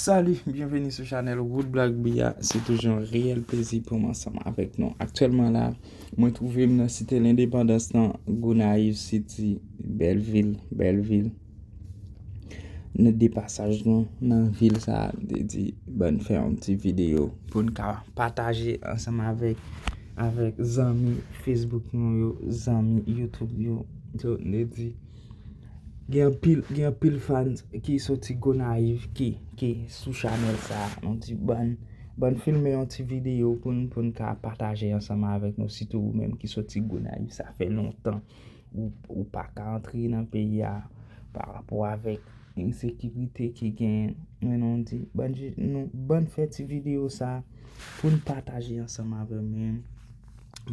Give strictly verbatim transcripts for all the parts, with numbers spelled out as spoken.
Salut, bienvenue sur Chanel Woodblock Bia. C'est toujours un réel plaisir pour moi ensemble avec nous. Actuellement là, mwen twouve m nan Site Lendepandans nan Gonayiv City. Bèl vil, bèl vil. Nan depasaj nou nan vil sa, m te di ban n fè yon ti videyo pou n ka pataje ansanm avèk avèk zanmi Facebook nou yo, zanmi YouTube yo. So, m te di gen anpil gen anpil fans ki soti Gonayiv ki ki sou chanèl sa. Nou di ban ban n filme yon ti videyo pou n pou n ka pataje ansanm avèk nou, sitou ou menm ki soti Gonayiv, sa fè lontan ou ou pa ka antre nan peyi a pa rapò avèk ensekirite ki genyen. Men nou di ban n nou ban n fè ti videyo sa pou n pataje ansanm avè men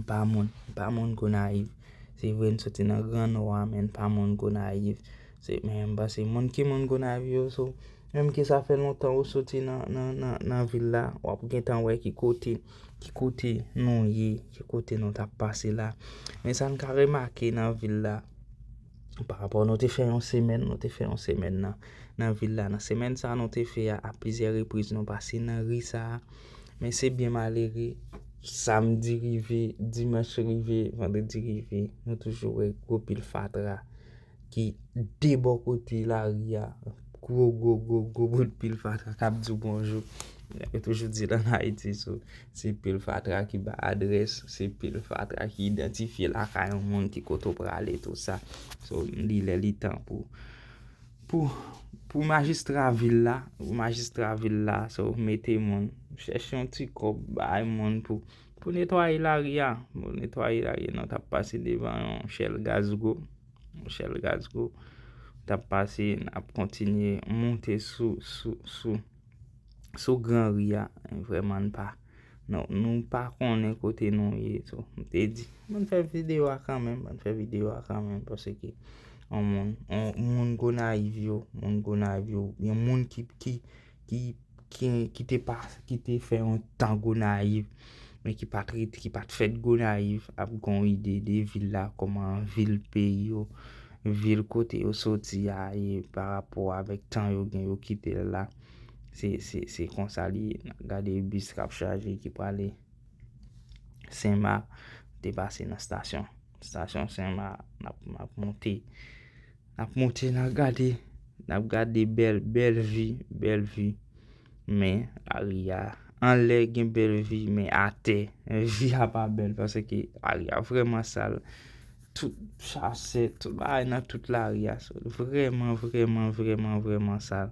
pa moun pa moun Gonayiv. Se vre n soti nan Gran Nò a men n pa moun Gonayiv. Se men m panse moun ki moun Gonayiv yo so menm ke sa fè lontan ou soti nan nan nan nan vil la, w ap gentan wè ki kote ki kote nou ye, ki kote nou t ap pase la. Men sa n ka remake nan vil la pa rapò nou te fè yon semèn, nou te fè yon semèn nan nan vil la. Nan semèn sa nou te fè a, a plizyè repriz nou pase nan ri sa a. Men se byen malere, samdi rive, dimanch rive, vandredi rive, nou toujou wè gwo pil fatra ki de bò kote lari a. Gwo, gwo, gwo, gwo bout pil fatra k ap di w bonjou. Yo toujou di l ann Ayiti, so, se pil fatra ki bay adrès, se pil fatra ki idantifye lakay yon moun, ki kote w prale, tou sa. So, li lè li tan pou pou pou majistra vil la, pou majistra vil la, so, mete moun, chèche yon ti kòb, bay moun pou pou netwaye lari a. Pou netwaye lari a, nou t ap pase devan yon Shell Gazgo. Yon Shell Gazgo. T ap pase, n ap kontinye monte sou sou sou sou gran ri a. Vrèman n pa nou, nou pa konnen kote nou ye. So, m te di ban n fè videyo a kanmenm, ban n fè videyo a kanmenm, paske yon moun yon moun Gonayiv yo, moun Gonayiv yo, yon moun ki ki ki ki ki te pa ki te fè yon tan Gonayiv, men ki pa t rete, ki pa t fèt Gonayiv, ap gen yon ide de vil la kòman vil peyi yo, vil kote yo soti a, e pa rapò avèk tan yo gen yo kite l la. Se se se konsa li ye. N ap gade bis k ap chaje ki prale Senmak, te pase nan stasyon stasyon Senmak, n ap n ap monte n ap monte, n ap gade, n ap gade bèl bèl vi, bèl vi. Men lari a anlè gen bèl vi, men atè vi a pa bèl, paske lari a vrèman sal. Tout chasè, tout bagay nan tout lari a sal. Vrèman, vrèman, vrèman, vrèman sal.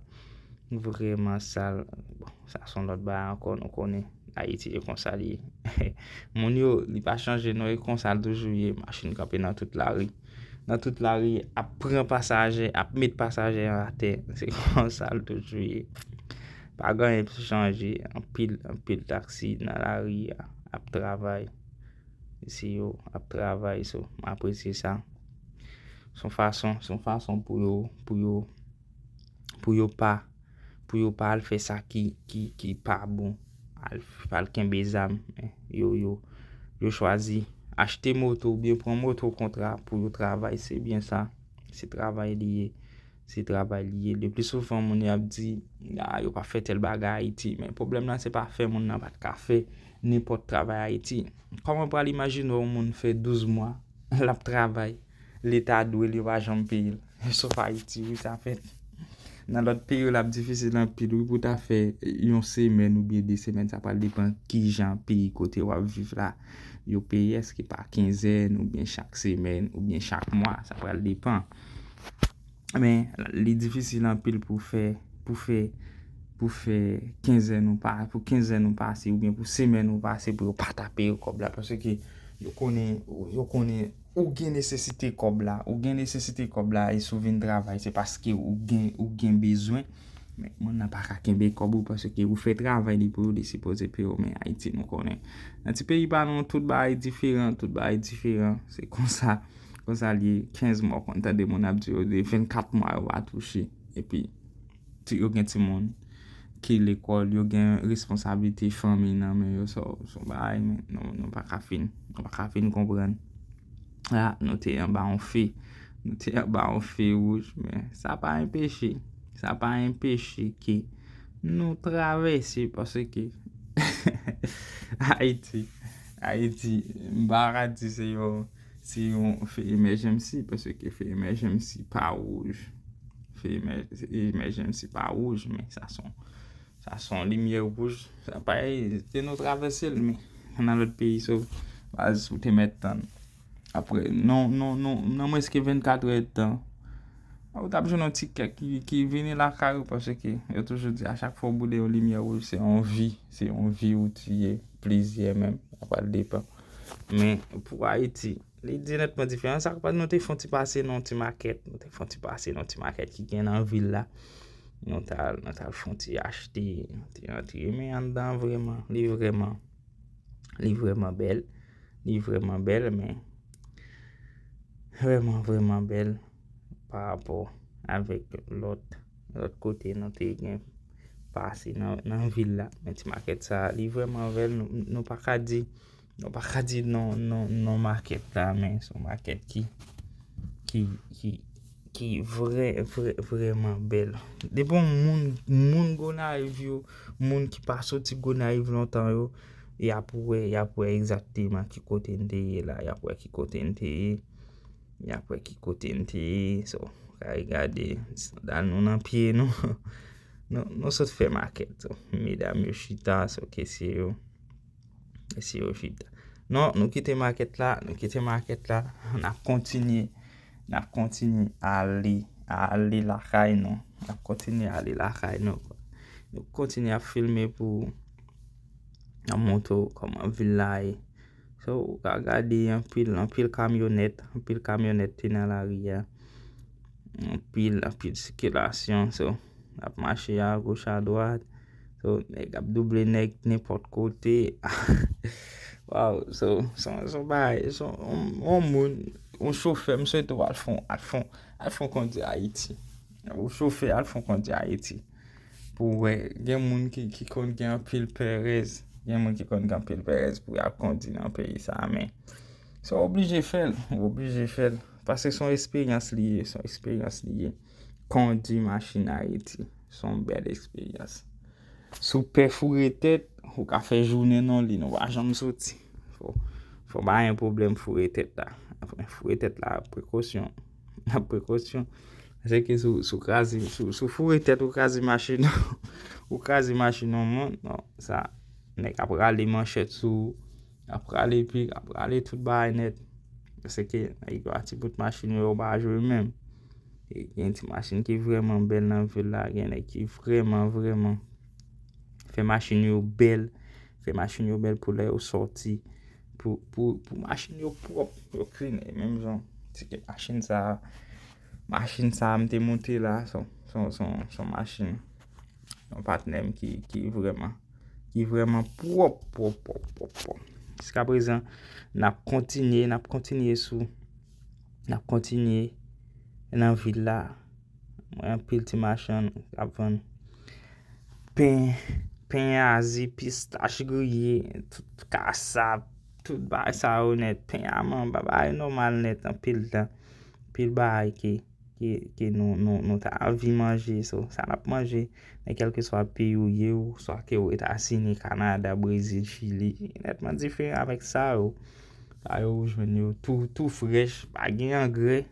Vrèman sal. Bon, sa se yon lòt bagay ankò, nou konnen Ayiti e konsa li ye. Moun yo, li pa chanje non, e konsa l toujou ye. Machin kanpe nan tout lari. Nan tout lari, ap pran pasaje, ap met pasaje an atè. Se konsa l toujou ye. Pa gen anyen ki chanje. Anpil, anpil taksi nan lari a ap travay. Se yo ap travay, so, m apresye sa. Se yon fason, se yon fason pou yo, pou yo, pou yo pa, pou yo pa al fè sa ki, ki, ki pa bon. Al, al kenbe zam. Men yo, yo, yo chwazi achte moto oubyen pran moto kontra pou yo travay. Se byen sa. Se travay li ye. Se travay li ye. Le pli souvan, moun yo ap di, a, yo pa fè tèl bagay Ayiti. Men pwoblèm nan, se pa fè moun nan pa t ka fè nenpòt travay Ayiti. Kòman w pral imajine yon moun fè douz mwa, l ap travay, Leta dwe l, yo pa janm peye l? Sof Ayiti, wi, sa fèt. Nan lòt peyi yo, l ap difisil anpil, wi, pou w ta fè yon semèn oubyen de semèn. Sa pral depann kijan peyi kote w ap viv la yo peye, èske pa kenzèn oubyen chak semèn oubyen chak mwa, sa pral depann. Men li difisil anpil pou fè pou fè pou fè kenzèn ou pa pou kenzèn ou pase oubyen pou semèn ou pase pou yo pa ta peye w kòb la, paske yo konnen yo konnen ou gen nesesite kòb la, ou gen nesesite kòb la, e si w vin travay se paske ou gen ou gen bezwen. Men moun nan pa ka kenbe kòb ou paske ou fè travay li pou yo, li sipoze peye w. Men Ayiti, nou konnen nan ti peyi pa nou, tout bagay diferan, tout bagay diferan. Se konsa konsa li ye. Kenz mwa, w konn tande moun ap di yo de vennkat mwa yo pa touche. Epi ti yo gen timoun ki lekòl, yo gen responsablite fanmi nan men yo. So, se yon bagay, men nou, nou pa ka fin, nou pa ka fin konprann. La, nou te anba yon fe, nou te anba yon fe wouj, men sa pa enpeche, sa pa enpeche ke Nou travèse paske Ayiti, Ayiti, m pa ka di se yon, se yon fe emèjamsi, paske fe emèjamsi pa wouj. Fe emèjamsi pa wouj, men sa son, sa son limyè wouj. Sa pa, te nou travèse l, men nan lòt peyi, so, baz, ou te mèt tann. Apre, non, non, non, nan mwens ke vennkat è tan, ou t ap jwenn yon ti kèk ki, ki vini lakay ou, paske yo toujou di, a chak fwa ou boule yon limyè wouj, se yon vi, se yon vi ou tiye, plizyè menm, sa pral depan. Men, pou Ayiti, li di nètman diferan. Sa k pa, nou te fè yon ti pase nan yon ti makèt, nou te fè yon ti pase nan yon ti makèt ki gen nan vil la. Nou t al, nou t al fè yon ti achte, yon ti antre, men anndan vrèman, li vrèman, li vrèman bèl. Li vrèman bèl, men vrèman, vrèman bèl pa rapò avèk lòt, lòt kote nou te gen pase nan, nan vil la. Men ti makèt sa, li vrèman bèl, nou, nou pa ka di, nou pa ka di non, non, non makèt la, men se yon makèt ki, ki, ki, ki vrè, vrè, vrèman bèl. Depi yon moun, moun Gonayiv yo, moun ki pa soti Gonayiv lontan yo, y ap wè, y ap wè egzakteman ki kote n te ye la, y ap wè ki kote n te ye, y ap wè ki kote n te ye. So, kay gade sandal nou nan pye nou. Nou, nou sot fè makèt. So, medam yo chita, so kesye yo, kesye yo chita. Non, nou kite makèt la, nou kite makèt la, n ap kontinye, n ap kontinye ale, ale lakay nou, n ap kontinye ale lakay nou. Nou kontinye ap filme pou n ap montre w kòman vil la ye. So, ou ka gade anpil, anpil kamyonèt, anpil kamyonèt te nan lari a. Anpil, anpil sikilasyon. So, n ap mache a goch, a dwat. So, nèg ap double nèg nenpòt kote. Wow, so, se yon, se yon bagay, se yon, yon, yon moun, yon chofè, m swete w al fè, al fè, al fè kondwi Ayiti. Yon chofè, al fè kondwi Ayiti. Pou wè, gen moun ki, ki konn gen anpil perèz. Gen moun ki konn gen anpil perèz pou y al kondwi nan peyi sa a, men se w oblije fè l, w oblije fè l. Paske se yon eksperyans li ye, se yon eksperyans li ye. Kondwi machin Ayiti, se yon bèl eksperyans. Si w pè foure tèt, ou ka fè jounen nan li, nou pa janm soti. Fò, fò pa gen pwoblèm foure tèt la. Foure tèt la, prekosyon. Prekosyon. Paske si w, si w kraze, si w, si w foure tèt ou kraze machin, ou kraze machin yon moun, non, sa, nèg ap rale manchèt sou ou, ap rale pik, ap rale tout bagay nèt. Paske nèg yo a ti bout machin yo, yo pa jwe menm. E gen ti machin ki vrèman bèl nan vil la, gen nèg ki vrèman, vrèman fè machin yo bèl, fè machin yo bèl pou lè yo sòti, pou, pou, pou machin yo pwòp, yo clean, e menm jan, se ke machin sa, machin sa m te monte la, se, se, se, se yon machin yon patnè m ki, ki vrèman, ki vrèman pwòp, pwòp, pwòp, pwòp, pwòp. Jiskaprezan, n ap kontinye, n ap kontinye sou, n ap kontinye nan vil la. Mwen anpil ti machann k ap vann pen, pen azi, pistach griye, tout kasab, tout bagay sa yo nèt, pen a manba, bagay nòmal nèt, anpil tan, anpil bagay ke, ke, ke nou, nou, nou ta anvi manje, so, sa n ap manje, nan kèlkeswa peyi ou ye, ou swa ke ou Etazini, Kanada, Brezil, Chili, nètman diferan avèk sa yo. Sa yo ou jwenn yo tou, tou frèch, pa gen angrè.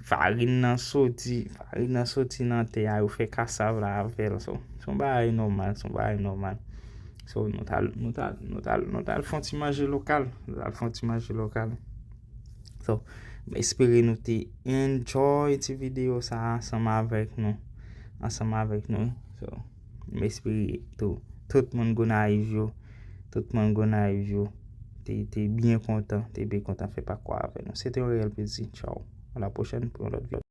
Farin nan soti, farin nan soti nan tè a, yo fè kasav la avè l. So, se yon bagay nòmal, se yon bagay nòmal. So, nou t al, nou t al, nou t al, nou t al fè yon ti manje lokal, nou t al fè yon ti manje lokal. So, m espere nou te enjoy ti videyo sa a ansanm avèk nou, ansanm avèk nou. So, m espere tou, tout moun Gonayiv yo, tout moun Gonayiv yo te, te byen kontan, te byen kontan fè pakou a avè nou. Se te yon reyèl plezi. Tchaw. A la pwochèn pou yon lòt videyo.